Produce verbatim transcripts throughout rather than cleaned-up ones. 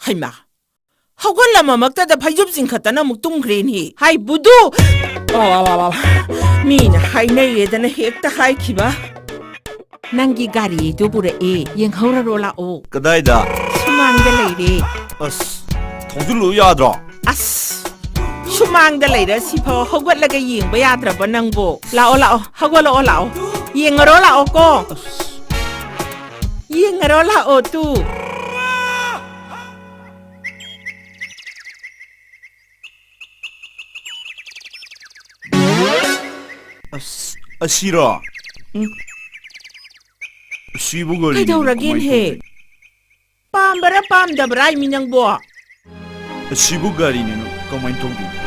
ꯍꯩꯃꯥ, ꯍꯧꯒꯠꯂꯝꯃꯃꯛꯇꯗ ꯐꯩꯖꯨꯞ ꯆꯤꯡꯈꯠꯇꯅ ꯑꯃꯨꯛ ꯇꯨꯝꯈ꯭ꯔꯦꯅꯦ꯫ ꯍꯥꯏ ꯕꯨꯗꯨ! ꯑꯣ, ꯑꯣ, ꯑꯣ, ꯑꯣ꯫ ꯃꯤꯅ ꯍꯥꯏꯅꯩꯌꯦꯗꯅ ꯍꯦꯛꯇ ꯍꯥꯏꯈꯤꯕ꯫ ꯅꯪꯒꯤ ꯒꯥꯔꯤꯗꯨ ꯄꯨꯔꯛꯑꯦ, ꯌꯦꯡꯍꯧꯔꯔꯣ ꯂꯥꯛꯑꯣ꯫ ꯀꯗꯥꯏꯗ? ꯁꯨꯃꯥꯡꯗ ꯂꯩꯔꯦ꯫ ꯑꯁ, ꯊꯧꯖꯤꯜꯂꯨ ꯌꯥꯗ꯭ꯔꯣ? ꯑꯁ, ꯁꯨꯃꯥꯡꯗ ꯂꯩꯔ ꯁꯤꯐꯥꯎ ꯍꯧꯒꯠꯂꯒ ꯌꯦꯡꯕ ꯌꯥꯗ꯭ꯔꯕ ꯅꯪꯕꯣ? ꯂꯥꯛꯑꯣ, ꯂꯥꯛꯑꯣ, ꯍꯧꯒꯠꯂꯛꯑꯣ, ꯂꯥꯛꯑꯣ꯫ ꯌꯦꯡꯉꯔꯣ ꯂꯥꯛꯑꯣ ꯀꯣ꯫ ꯑꯁ꯫ ꯌꯦꯡꯉꯔꯣ ꯂꯥꯛꯑꯣ ꯇꯨ꯫ ꯑꯁ, ꯑꯁꯤꯔꯣ? ꯎꯝ꯫ ꯑꯁꯤꯕꯨ ꯒꯥꯔꯤꯅꯤꯅ ꯀꯩꯗꯧꯔꯒꯦꯅꯦ? ꯀꯃꯥꯏ ꯇꯧꯗꯣꯏꯅꯣ? ꯄꯥꯝꯕꯔꯥ ꯄꯥꯝꯗꯕ꯭ꯔꯥ ꯍꯥꯏꯃꯤ ꯅꯪꯕꯣ? ꯑꯁꯤꯕꯨ ꯒꯥꯔꯤꯅꯤꯅ ꯀꯃꯥꯏ ꯇꯧꯗꯣꯏꯅꯣ?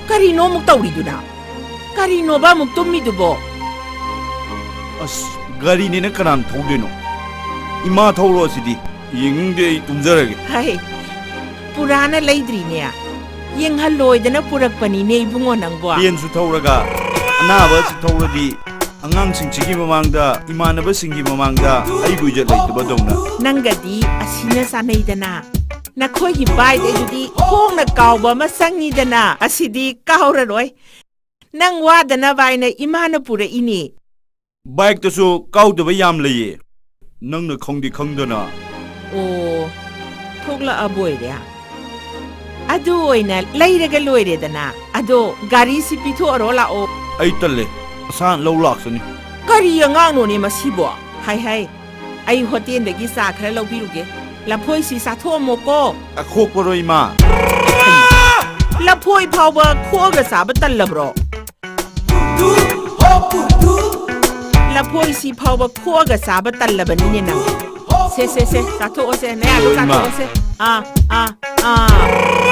ꯀꯔꯤꯅꯣ ꯑꯃꯨꯛ ꯇꯧꯔꯤꯗꯨꯅ? ꯀꯔꯤꯅꯣꯕ ꯑꯃꯨꯛ ꯇꯨꯝꯃꯤꯗꯨꯕꯣ? ꯑꯁ, ꯒꯥꯔꯤꯅꯤꯅ ꯀꯅꯥꯅ ꯊꯧꯗꯣꯏꯅꯣ? ꯏꯃꯥ ꯊꯧꯔꯣ ꯑꯁꯤꯗꯤ꯫ ꯌꯦꯡꯅꯤꯡꯗꯦ, ꯑꯩ ꯇꯨꯝꯖꯔꯒꯦ꯫ ꯍꯥꯏ, ꯄꯨꯔꯥꯅ ꯂꯩꯗ꯭ꯔꯤꯅꯦ꯫ ꯌꯦꯡꯍꯜꯂꯣꯏꯗꯅ ꯄꯨꯔꯛꯄꯅꯤꯅꯦ ꯏꯕꯨꯡꯉꯣ ꯅꯪꯕꯣ꯫ ꯄꯦꯟꯁꯨ ꯊꯧꯔꯒ, ꯑꯅꯥꯕ ꯑꯁꯤ ꯊꯧꯔꯗꯤ ꯑꯉꯥꯡꯁꯤꯡꯁꯤꯒꯤ ꯃꯃꯥꯡꯗ, ꯏꯃꯥꯟꯅꯕꯁꯤꯡꯒꯤ ꯃꯃꯥꯡꯗ ꯑꯩꯕꯨ ꯏꯖꯠ ꯂꯩꯇꯕꯗꯧꯅ꯫ ꯅꯪꯒꯗꯤ ꯑꯁꯤꯅ ꯆꯥꯅꯩꯗꯅ꯫ ꯅꯈꯣꯏꯒꯤ ꯕꯥꯏꯛ ꯑꯗꯨꯗꯤ ꯈꯣꯡꯅ ꯀꯥꯎꯕ ꯑꯃ ꯆꯪꯉꯤꯗꯅ, ꯑꯁꯤꯗꯤ ꯀꯥꯎꯔꯔꯣꯏ꯫ ꯅꯪ ꯋꯥꯗꯅꯕ ꯍꯥꯏꯅ ꯏꯃꯥꯅ ꯄꯨꯔꯛꯏꯅꯦ꯫ ꯕꯥꯏꯛꯇꯁꯨ ꯀꯥꯎꯗꯕ ꯌꯥꯝ ꯂꯩꯌꯦ, ꯅꯪꯅ ꯈꯪꯗꯤ ꯈꯪꯗꯅ꯫ ꯑꯣ, ꯊꯣꯛꯂꯛꯑꯕ ꯑꯣꯏꯔꯦ꯫ ꯑꯗꯨ ꯑꯣꯏꯅ ꯂꯩꯔꯒ ꯂꯣꯏꯔꯦꯗꯅ꯫ ꯑꯗꯣ ꯒꯥꯔꯤꯁꯤ ꯄꯤꯊꯣꯛꯑꯔꯣ ꯂꯥꯛꯑꯣ꯫ ꯑꯩ ꯇꯜꯂꯦ, ꯃꯁꯥꯅ ꯂꯧ ꯂꯥꯛꯆꯅꯤ꯫ ꯀꯔꯤ ꯑꯉꯥꯡꯅꯣꯅꯦ ꯃꯁꯤꯕꯣ? ꯍꯥꯏ ꯍꯥꯏ, ꯑꯩ ꯍꯣꯇꯦꯜꯗꯒꯤ ꯆꯥ ꯈꯔ ꯂꯧꯕꯤꯔꯨꯒꯦ꯫ ꯂꯐꯣꯏꯁꯤ ꯆꯥꯊꯣꯛꯑꯝꯃꯣꯀꯣ꯫ ꯑꯈꯣꯛꯄꯔꯣ ꯏꯃꯥ? ꯂꯐꯣꯏ ꯐꯥꯎꯕ ꯈꯣꯛꯑꯒ ꯆꯥꯕ ꯇꯜꯂꯕ꯭ꯔꯣ? ꯂꯐꯣꯏꯁꯤ ꯐꯥꯎꯕ ꯈꯣꯛꯑꯒ ꯆꯥꯕ ꯇꯜꯂꯕꯅꯤꯅꯦ ꯅꯪ꯫ ꯁꯦ, ꯁꯦ, ꯁꯦ, ꯆꯥꯊꯣꯛꯑꯣꯁꯦ, ꯅꯌꯥꯗꯣ ꯏꯃꯥ꯫ ꯆꯥꯊꯣꯛꯑꯣꯁꯦ꯫ ꯑꯥ, ꯑꯥ, ꯑꯥ꯫